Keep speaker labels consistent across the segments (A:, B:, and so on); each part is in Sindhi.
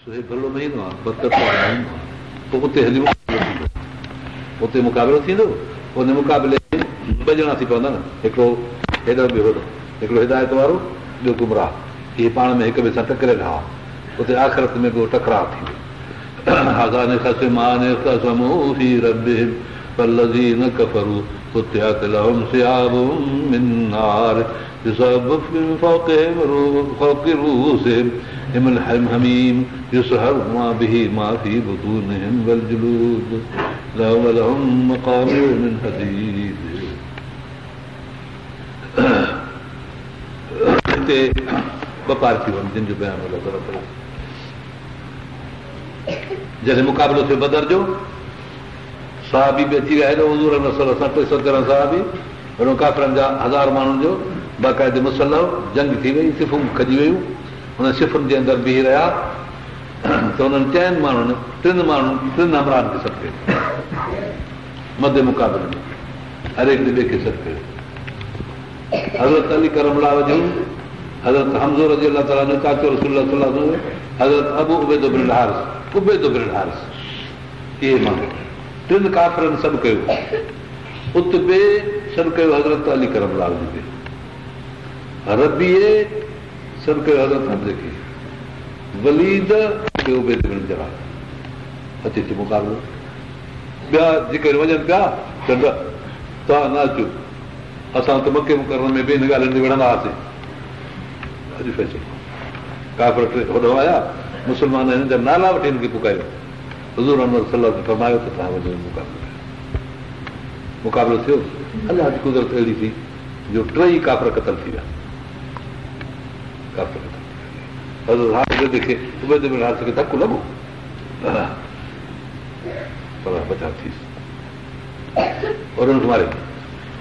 A: سو هي ڀلو مهينو آهي، برڪت وارو مهينو آهي، پوء اتي هلي مقابلو ٿيندو. اتي مقابلو ٿيندو، ان مقابلي ۾ ٻه ڄڻا ٿي پوندا نه، هڪڙو هيڏانهن ٻيو هوڏانهن، هڪڙو هدايت وارو، ٻيو گمراهه. اهي پاڻ ۾ هڪ ٻئي سان ٽڪريل هئا. اتي آخرت ۾ به اهو ٽڪراء ٿيندو. هذان خصمان اختصموا في ربهم فالذين ڪفروا قطعت لهم ثياب من نار يصب من فوق رؤوسهم الحميم يصهر ما به ما في بطونهم والجلود ولهم مقامع من حديد. هتي ٻه پارٽيون آهن جن جو بيان الله تعاليٰ ڪيو. جڏهن مقابلو ٿيو بدر جو، صحابي به اچي ويا هيڏو حضور انور صلي الله سان 313 صحابي، هيڏو ڪافرن جا هزار ماڻهن جو باقاعدي مسلح جنگ ٿي وئي، صفون کڄي ويون، انهن صفن جي اندر بيهي رهيا ته انهن چئن ماڻهن، ٽن ماڻهن، ٽن همراهن کي سڏ ڪيو مد مقابلي ۾، هر هڪ ٻئي کي سڏ ڪيو. حضرت علي ڪرم الله وجهه، حضرت حمزو رضي الله تعالٰي عنه چاچو رسول الله صلي الله عليه وسلم، حضرت ابو عبيده بن الحارث، عبيده بن الحارث، اهي ماڻهو ٽن ڪافرن سڏ ڪيو. عتبي سڏ ڪيو حضرت علي ڪرم الله وجهه کي، ربيعي سڏ ڪيو حضرت حمزي کي، وليد ڪيو عبيد بن جراح. اچي ٿيو مقابلو. ٻيا جيڪڏهن وڃن پيا ته نه توهان نه اچو، اسان ته مڪي مڪرمه ۾ به ان ڳالهين تي وڙهندا هئاسين. اڄ فيصلو. ڪافر هوڏانهن آيا، مسلمان هنن جا نالا وٺي هن کي پڪاريو. حضور انور صلي الله عليه وسلم فرمايو ته توهان وڃو مقابلو ڪيو. مقابلو ٿيو، الله جي قدرت اهڙي ٿي جو ٽئي ڪافر قتل ٿي ويا. ڪافر قتل ٿي ويا. حضرت عبيده کي، عبيده بن حارث کي ڌڪ لڳو پر بچاء ٿيس اور ان کي ماري.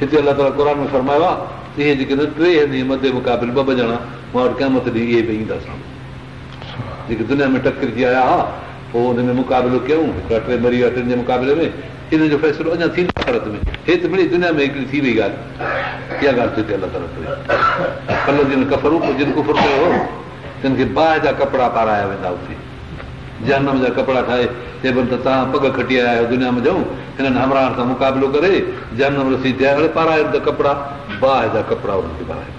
A: هتي الله تعاليٰ قرآن ۾ فرمايو آهي ته اهي جيڪي ٽي هن مد مقابل ٻه ٻه ڄڻا مان وٽ قيامت ڏينهن اهي به ايندا سامهون. جيڪي دنيا ۾ ٽڪرجي آيا ها، پوء ان ۾ مقابلو ڪيائون، هڪڙا ٽي مري ويا ٽن جي مقابلي ۾، ان جو فيصلو اڃا ٿيندو آخرت ۾، هي ته مڙئي دنيا ۾ هڪڙي ٿي وئي ڳالهه، اها ڳالهه ٿي هتي الله تعاليٰ ڪري. فالذين ڪفروا پوء جن ڪفر ڪيو هو، تن کي باهه جا ڪپڙا پارايا ويندا اتي جهنم جا ڪپڙا ٺاهي چئبن ته توهان پڳ کٽي آيا آهيو دنيا منجهئون، هنن همراهن سان مقابلو ڪري جهنم رسيد ٿيا آهيو، هاڻي پارايون ته ڪپڙا باهه جا ڪپڙا انهن کي پارايا.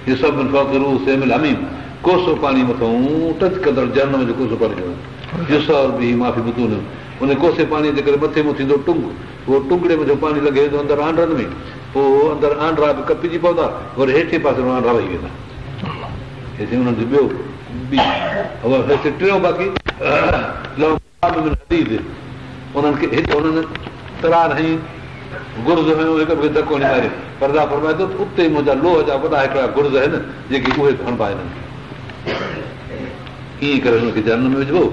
A: يصب من فوق رؤوسهم الحميم ڪوسو پاڻي مٿئون ٽچ ڪندڙ جهنم جو ڪوسو پاڻي ڇڏڻ يصهر به ما في بطونهم ان ڪوسي پاڻي جي ڪري مٿي مان ٿيندو ٽنگ اهو ٽنگڙي منجهون پاڻي لنگهي ويندو اندر آنڊرن ۾ پوء اندر آنڊرا به ڪپجي پوندا وري هيٺين پاسي مان آنڊرا وهي ويندا هيسين انهن جو ٻيو ٻي هيسين ٽيون باقي لهم من حديد انهن کي هت هنن ترار هنئي، گرز هنيو، هڪ ٻئي کي ڌڪ هڻي ماريو. پر الله فرمائي ٿو ته اتي منهنجا لوهه جا وڏا هڪڙا گرز آهن، جيڪي اهي به هڻبا هنن کي. ائين ڪري هنن کي جهنم ۾ وجهبو،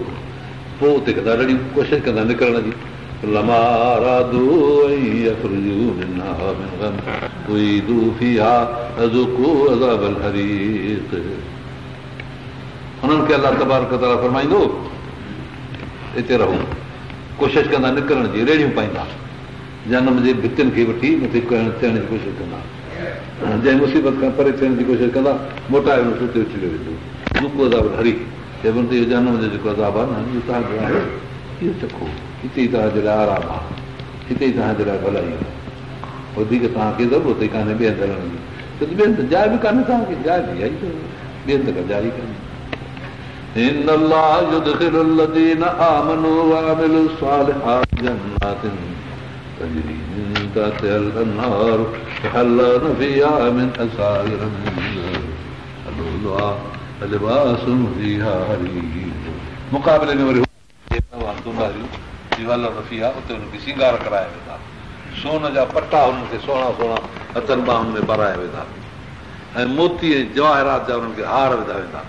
A: پوء اتي ڪندا رڙيون، ڪوشش ڪندا نڪرڻ جي. ڪلما ارادوا ان يخرجوا منها من غم اعيدوا فيها وذوقوا عذاب الحريق. انهن کي الله تبارڪ وتعاليٰ فرمائيندو، اتي رهو. ڪوشش ڪندا نڪرڻ جي، ريڙهيون پائيندا، جهنم جي ڀتين کي وٺي مٿي ٿيڻ جي ڪوشش ڪندا، جنهن مصيبت کان پري ٿيڻ جي ڪوشش ڪندا، موٽائي انهن کي اتي اڇليو ويندو. ذوقوا عذاب الحريق، چئبو ته اهو جهنم جو جيڪو عذاب آهي نه، اهو توهان جو آهي، اهو چکو، هتي ئي توهان جي لاء آرام آهي، هتي ئي توهان جي لاء ڀلائي آهي، وڌيڪ توهان کي ضرورت ئي ڪانهي ٻئي هنڌ هلڻ جي، ڇو ته ٻئي هنڌ جاء به ڪانهي توهان کي، جاء به آئي ته ٻئي هنڌ ڪا جاء ئي ڪانهي. ان الله يدخل الذين آمنوا وعملوا الصالحات جنات تجري من تحتها الانهار يحلون فيها من اساور من ذهب ولؤلؤا ولباسهم فيها حرير مقابلي ۾ وري يحلون فيها اتي انهن کي سينگار ڪرايا ويندا، سون جا پٽا انهن کي سهڻا سهڻا هٿن ٻانهن ۾ پارايا ويندا ۽ موتي ۽ جواهرات جا انهن کي هار وڌا ويندا.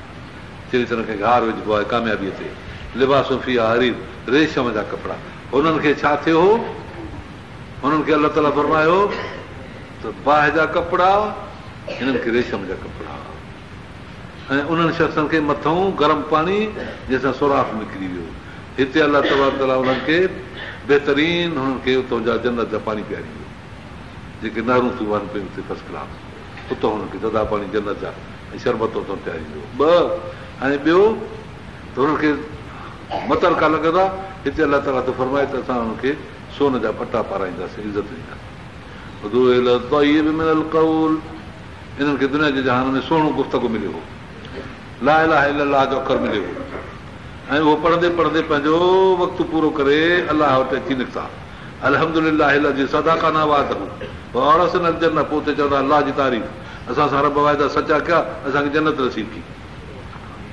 A: جهڙي طرح ڪنهن کي هار وجهبو آهي ڪاميابيء تي. لباسهم فيها حرير، ريشم جا ڪپڙا. هنن کي ڇا ٿيو هو؟ هنن کي الله تعاليٰ فرمايو ته باهه جا ڪپڙا، هنن کي ريشم جا ڪپڙا. ۽ انهن شخصن کي مٿئون گرم پاڻي جنهن سان سوراخ نڪري ويو. هتي الله تبارڪ وتعاليٰ انهن کي بهترين هنن کي اتان جا جنت جا پاڻي پياريندو. جيڪي نهرون ٿيون وهن پيون اتي فرسٽ ڪلاس اتان هنن کي ٿڌا پاڻي جنت جا ۽ شربت اتان پياريندو. ٻه ۽ ٻيو ته هنن کي مترڪا لڳندا، هتي الله تعاليٰ ٿو فرمائي ته اسان انهن کي سون جا پٽا پارائينداسين، عزت ڏينداسين. وهدوا الي الطيب من القول انهن کي دنيا جي جهان ۾ سهڻو گفتگو مليو هو، لا اله الا الله جو اکر مليو هو ۽ اهو پڙهندي پڙهندي پنهنجو وقت پورو ڪري الله وٽ اچي نڪتا. الحمد لله الذي صدقنا وعده واورثنا الجنه پوء اتي چوندا الله جي تعريف اسان سان رب وعدا سچا ڪيا اسان کي جنت نصيب ٿي.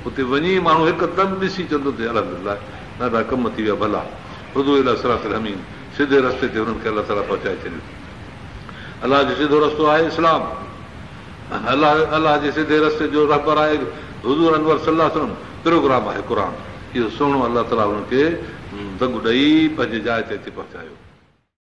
A: اتي وڃي ماڻهو هڪدم ڏسي چوندو ته الحمدلله ڏاڍا ڪم ٿي ويا ڀلا هدوا الي صراط الحميد سڌي رستي تي هنن کي الله تعالي پهچائي ڇڏيو. الله جو سڌو رستو آهي اسلام. الله الله جي سڌي رستي جو رهبر آهي حضور انور صلي الله عليه وسلم پروگرام آهي قرآن اهو سهڻو الله تعالي هنن کي دڳ ڏئي پنهنجي جاء تي اچي پهچايو.